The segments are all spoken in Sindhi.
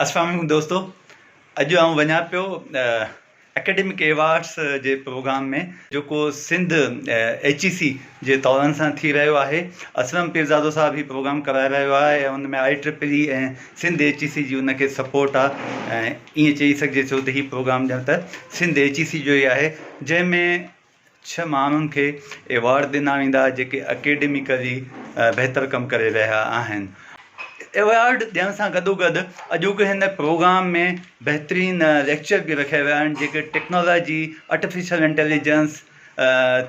السلام عليڪم دوستو اڄ آئون وڃان پيو اڪيڊمڪ ايوارڊس جي پروگرام ۾ جيڪو سنڌ ايڇ اي سي جي تعاون سان ٿي رهيو آهي اسلم پيرزادو صاحب هي پروگرام ڪرائي رهيو آهي ۽ ان ۾ I triple E ۽ Sindh H E C جي ان کي سپورٽ آهي ۽ ائين چئي سگهجي ٿو ته هي پروگرام ڄڻ ته سنڌ ايڇ اي سي جو ئي آهي جنهن ۾ ڇهه ماڻهن کي ايوارڊ ڏنا ويندا جيڪي اڪيڊميڪلي بهتر ڪم ڪري رهيا آهن. ايوارڊ ڏيڻ سان گڏوگڏ اڄوڪي هن پروگرام ۾ بهترين ليڪچر به رکيا ويا آهن جيڪي ٽيڪنالاجي آرٽيفيشل انٽيليجنس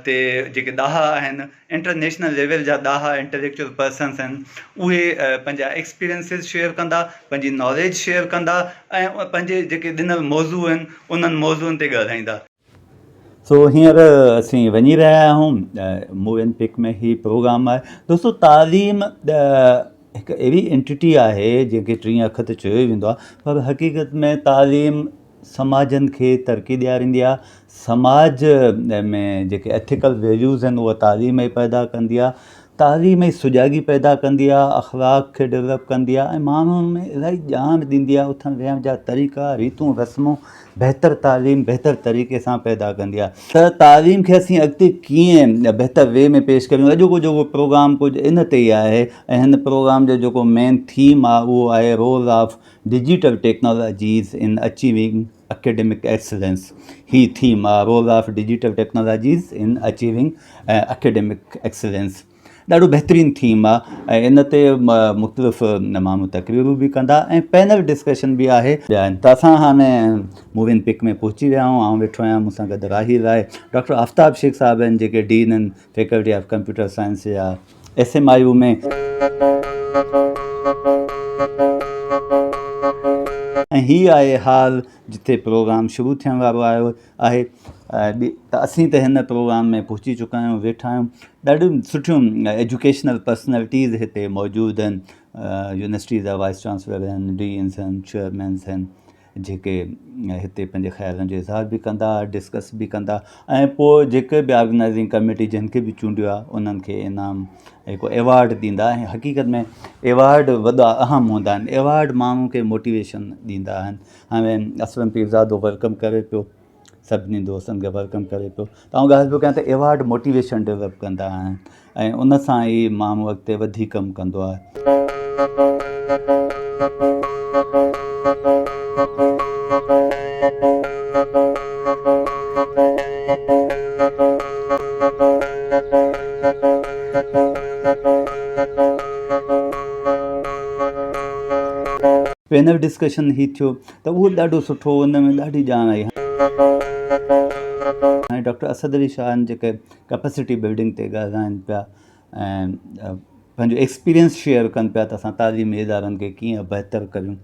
تي جيڪي ڏاها آهن انٽرنيشنل ليول جا ڏاها انٽليڪچوئل پرسنس آهن اهي پنهنجا ايڪسپيرينسز شيئر ڪندا پنهنجي ناليج شيئر ڪندا ۽ پنهنجي جيڪي ڏنل موضوع آهن انهن موضوعن تي ڳالهائيندا. سو هينئر اسين وڃي رهيا آهيون مووين پڪ ۾ هي پروگرام آهي دوستو تعليم هڪ اهڙي انٽيٽي آهي جنهن کي ٽين اک ته چيو ويندو آهي پر حقيقت ۾ تعليم سماجن کي ترقي ڏياريندي آهي سماج ۾ جيڪي ايٿيڪل ويليوز آهن اها تعليم ئي پيدا ڪندي آهي تعليم ئي سجاڳي پيدا ڪندي آ، اخلاق کي ڊولپ ڪندي آ ۽ ماڻهن ۾ الاهي ڄاڻ ڏيندي آ، اٿڻ ويهڻ جا طريقا، ريتون رسمون بهتر تعليم بهتر طريقي سان پيدا ڪندي آ. ته تعليم کي اسين اڳتي ڪيئن بهتر وي ۾ پيش ڪريون اڄوڪو جيڪو پروگرام ڪجهه ان تي ئي آهي ۽ هن پروگرام جو جيڪو مين ٿيم آ اهو آهي role of digital technologies in achieving academic excellence he theme آ role of digital technologies in achieving academic excellence ڏاڍو بهترين ٿيم آ ۽ ان تي مختلف ماڻهو تقريرون به ڪندا ۽ پينل ڊسڪشن به آهي ٻيا آهن ته اسان هاڻي مووين پڪ ۾ پهچي ويا آهيون آئون ويٺو آهيان مون سان گڏ راحيل آهي ڊاڪٽر آفتاب شيخ صاحب آهن جيڪي ڊين آهن فيڪلٽي آف ڪمپيوٽر سائنس جا ايس ايم I U ۾. ۽ هي آهي هال جتي پروگرام شروع ٿيڻ وارو آيو آهي ته اسين ته هن پروگرام ۾ پهچي چڪا آهيون ويٺا آهيون ڏاڍيون سٺيون ايجوڪيشنل پرسنلٽيز هتي موجود آهن يونيورسٽي جا وائس چانسلر آهن ڊينس آهن چيئرمينس آهن جيڪي هتي پنهنجي خيالن جو اظهار به ڪندا ڊسڪس به ڪندا ۽ پوء جيڪي به آرگنائزنگ ڪميٽي جن کي به چونڊيو آهي انهن کي انعام هڪ ايوارڊ ڏيندا ۽ حقيقت ۾ ايوارڊ وڏا اهم هوندا آهن ايوارڊ ماڻهو کي موٽيويشن ڏيندا آهن هاڻي اسلم پيرزادو welcome ڪري پيو سڀني دوستن کي welcome ڪري پيو ته آئون ڳالهه پيو ڪيان ته ايوارڊ موٽيويشن ڊولپ ڪندا آهن ۽ ان سان ئي ماڻهو اڳتي وڌي ڪم ڪندو آهي. پينل ڊسڪشن هي ٿيو ته اهو ڏاڍو سٺو هو ان ۾ ڏاڍي ڄاڻ آئي. هاڻي ڊاڪٽر اسد علي شاهه آهن جيڪي ڪئپسٽي بلڊنگ تي ڳالهائن پيا ۽ پنهنجو ايڪسپيرينس شيئر ڪن پيا ته اسان تعليمي ادارن کي ڪيئن بهتر ڪريون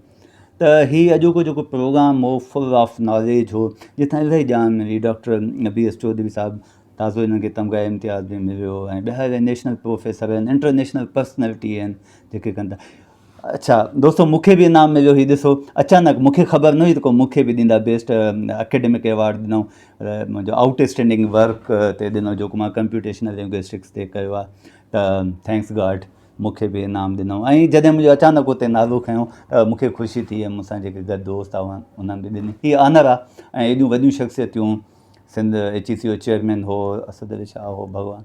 ته هي اڄوڪو جيڪو پروگرام هو فل آف ناليج هو جتان الاهي ڄاڻ ملي ڊاڪٽر بي ايس چوڌري صاحب تازو هنن کي تمغه امتياز به مليو ۽ ٻيا نيشنل پروفيسر آهن انٽرنيشنل پرسنلٽي آهن جيڪي ڪن ٿا اڇا دوستو مون کي به انعام مليو هي ڏسو اچانڪ مون کي خبر نه هئي ته ڪو مون کي به ڏيندا بيسٽ اڪيڊمڪ ايوارڊ ڏنو منهنجو آئوٽ اسٽينڊنگ ورڪ تي ڏنو جيڪو مان ڪمپيوٽيشنل لنگوسٽڪس تي ڪيو آهي ته thanks God مون کي به انعام ڏنو ۽ جڏهن منهنجو اچانڪ اتي نالو کنيو ته مون کي خوشي ٿي ۽ مون سان جيڪي گڏ دوست هئا انهن به ڏني هي آنر آهي ۽ ايڏيون وڏيون شخصيتون سنڌ ايڇ اي سي جو چيئرمين هو اسد علي شاهه هو ڀڳوان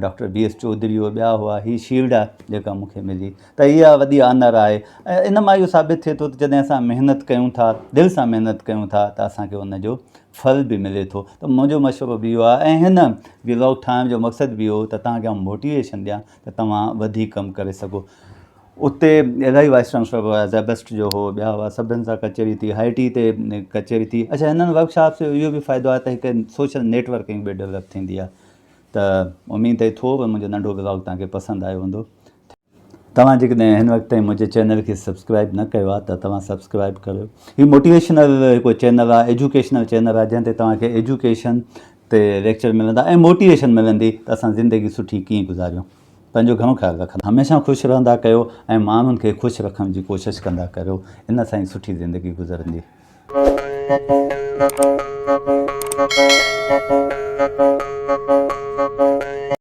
ڊاڪٽر بي ايس چوڌري هو ٻيا هئا هي شيلڊ آهي جيڪا مون کي ملي ته اها وڏي آنر آهي ۽ ان مان اهو ثابت ٿئي ٿو ته جڏهن اسان محنت ڪيون ٿا دل سان محنت ڪيون ٿا ته اسان کي ان جو ڦل به ملي ٿو ته منهنجو مشورو به اهو آهي ۽ هن ولاگ ٺاهڻ جو مقصد به اهو ته توهان کي آئون موٽيويشن ڏيان ته توهان وڌيڪ ڪم ڪري سگهو اتي الاهي وائس چانسلر هئا زيبسٽ جو هو ٻيا هئا سڀن سان ڪچهري ٿي هاء ٽي تي ڪچهري ٿي اڇا هنن ورڪشاپس جو اهو به فائدو آهي ته هڪ سوشل نيٽ ورڪنگ به ڊولپ ٿيندي آهي ته اميد ته ٿورو منهنجو ننڍو ولاگ توهان کي پسند آيو هوندو توهان جيڪڏهن هن وقت تائين منهنجي چينل کي سبسڪرائب نه ڪيو آهي ته توهان سبسڪرائب ڪريو هي موٽيويشنل هڪ چينل آهي ايجوڪيشنل چينل آهي جنهن تي توهان کي ايجوڪيشن تي ليڪچر ملندا ۽ موٽيويشن ملندي ته اسان زندگي سٺي ڪيئن گذاريون. پنهنجو گهڻو خيال رکندا هميشه خوش رهندا ڪيو ۽ ماڻهن کي خوش رکڻ جي ڪوشش ڪندا ڪريو ان سان ئي سٺي زندگي گذرندي.